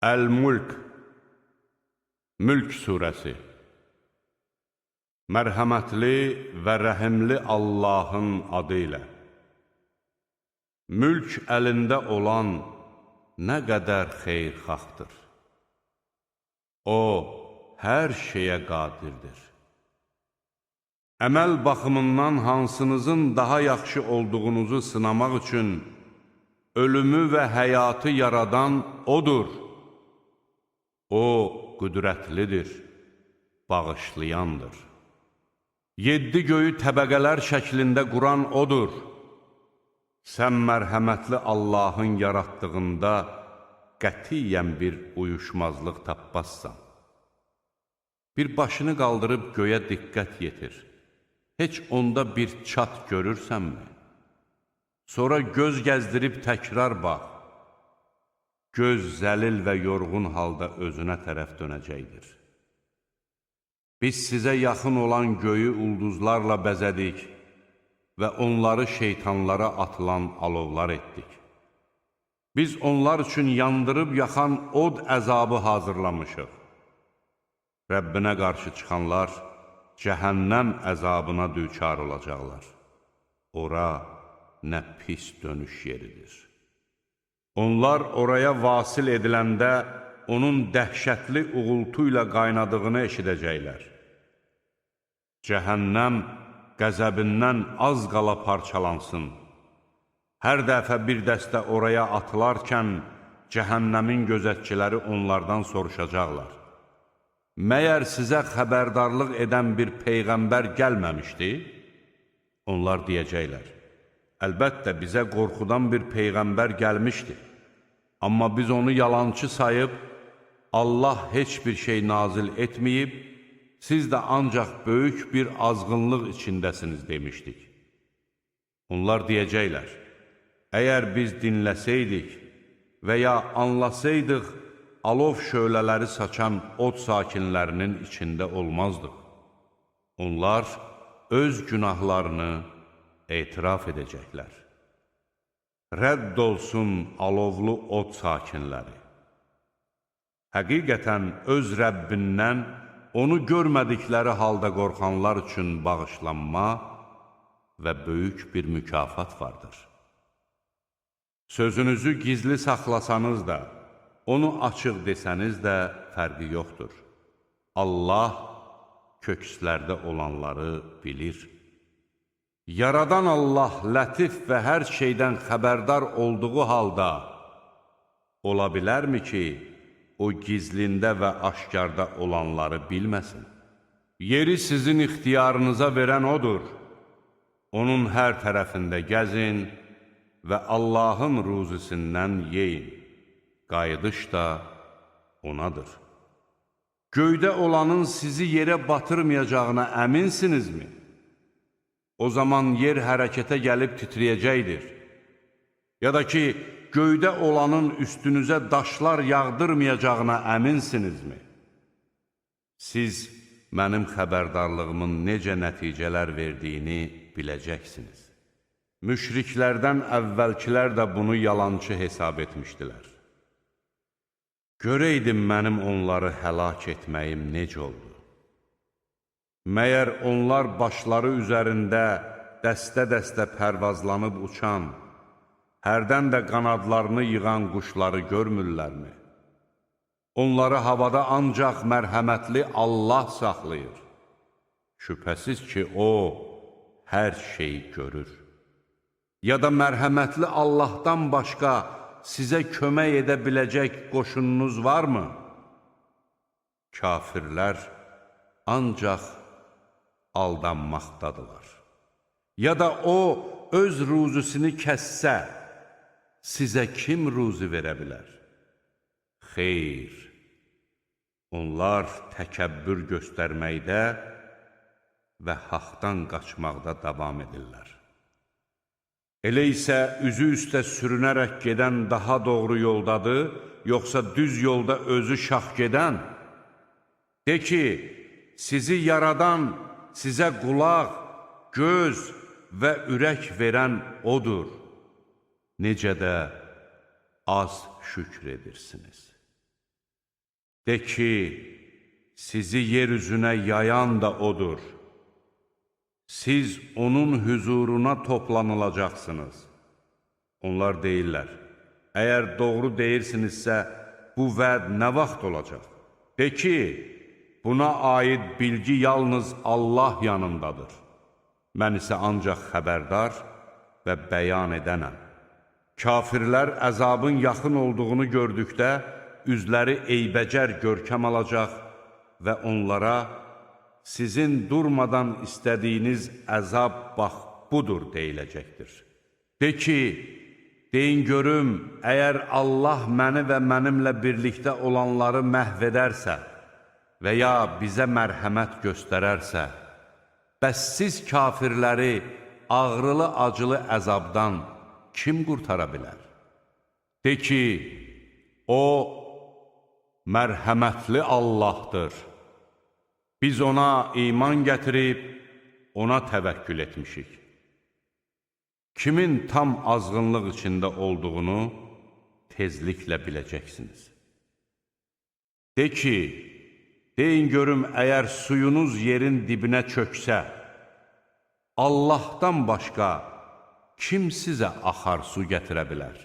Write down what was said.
Əl-Mulk, Mülk surəsi. Mərhəmətli və rəhimli Allahın adı ilə. Mülk əlində olan nə qədər xeyirxahdır. O, hər şeyə qadirdir. Əməl baxımından hansınızın daha yaxşı olduğunuzu sınamaq üçün ölümü və həyatı yaradan O'dur. O, qüdrətlidir, bağışlayandır. Yeddi göyü təbəqələr şəklində quran O'dur. Sən mərhəmətli Allahın yaratdığında qətiyyən bir uyuşmazlıq tapmazsan. Bir başını qaldırıb göyə diqqət yetir. Heç onda bir çat görürsənmi? Sonra göz gəzdirib təkrar bax. Göz zəlil və yorğun halda özünə tərəf dönəcəkdir. Biz sizə yaxın olan göyü ulduzlarla bəzədik və onları şeytanlara atılan alovlar etdik. Biz onlar üçün yandırıb yaxan od əzabı hazırlamışıq. Rəbbinə qarşı çıxanlar cəhənnəm əzabına düçar olacaqlar. Ora nə pis dönüş yeridir. Onlar oraya vasil ediləndə onun dəhşətli uğultu ilə qaynadığını eşidəcəklər. Cəhənnəm qəzəbindən az qala parçalansın. Hər dəfə bir dəstə oraya atılarkən cəhənnəmin gözətçiləri onlardan soruşacaqlar. Məyər sizə xəbərdarlıq edən bir peyğəmbər gəlməmişdi? Onlar deyəcəklər: Əlbəttə bizə qorxudan bir peyğəmbər gəlmişdi. Amma biz onu yalançı sayıb, Allah heç bir şey nazil etməyib, siz də ancaq böyük bir azğınlıq içindəsiniz demişdik. Onlar deyəcəklər: Əgər biz dinləsəydik və ya anlasaydıq, alov şölələri saçan od sakinlərinin içində olmazdıq. Onlar öz günahlarını etiraf edəcəklər. Rədd olsun alovlu od sakinləri. Həqiqətən öz Rəbbindən onu görmədikləri halda qorxanlar üçün bağışlanma və böyük bir mükafat vardır. Sözünüzü gizli saxlasanız da, onu açıq desəniz də fərqi yoxdur. Allah kökslərdə olanları bilir. Yaradan Allah lətif və hər şeydən xəbərdar olduğu halda, ola bilərmi ki, o gizlində və aşkarda olanları bilməsin? Yeri sizin ixtiyarınıza verən odur. Onun hər tərəfində gəzin və Allahın ruzisindən yeyin. Qayıdış da onadır. Göydə olanın sizi yerə batırmayacağına əminsinizmi? O zaman yer hərəkətə gəlib titrəyəcəkdir. Ya da ki, göydə olanın üstünüzə daşlar yağdırmayacağına əminsinizmi? Siz mənim xəbərdarlığımın necə nəticələr verdiyini biləcəksiniz. Müşriklərdən əvvəlkilər də bunu yalançı hesab etmişdilər. Görəydim mənim onları həlak etməyim necə oldu? Məyər onlar başları üzərində dəstə-dəstə pərvazlanıb uçan, hərdən də qanadlarını yığan quşları görmürlərmi? Onları havada ancaq mərhəmətli Allah saxlayır. Şübhəsiz ki, O, hər şeyi görür. Ya da mərhəmətli Allahdan başqa sizə kömək edə biləcək qoşununuz varmı? Kafirlər ancaq aldanmaqdadılar. Ya da o, öz ruzusunu kəssə, sizə kim ruzi verə bilər? Xeyr, onlar təkəbbür göstərməkdə və haqdan qaçmaqda davam edirlər. Elə isə üzü üstə sürünərək gedən daha doğru yoldadır, yoxsa düz yolda özü şax gedən? De ki, sizi yaradan, sizə qulaq, göz və ürək verən O'dur. Necə də az şükr edirsiniz. De ki, sizi yer üzünə yayan da O'dur. Siz onun hüzuruna toplanılacaqsınız. Onlar deyirlər, əgər doğru deyirsinizsə, bu vəd nə vaxt olacaq? De ki, buna aid bilgi yalnız Allah yanındadır. Mən isə ancaq xəbərdar və bəyan edənəm. Kafirlər əzabın yaxın olduğunu gördükdə, üzləri eybəcər görkəm alacaq və onlara sizin durmadan istədiyiniz əzab bax budur deyiləcəkdir. De ki, deyin görüm, əgər Allah məni və mənimlə birlikdə olanları məhv edərsə və ya bizə mərhəmət göstərərsə, bəs siz kafirləri ağrılı-acılı əzabdan kim qurtara bilər? De ki, O mərhəmətli Allahdır. Biz ona iman gətirib, ona təvəkkül etmişik. Kimin tam azğınlıq içində olduğunu tezliklə biləcəksiniz. De ki, deyin görüm, əgər suyunuz yerin dibinə çöksə, Allahdan başqa kim sizə axar su gətirə bilər?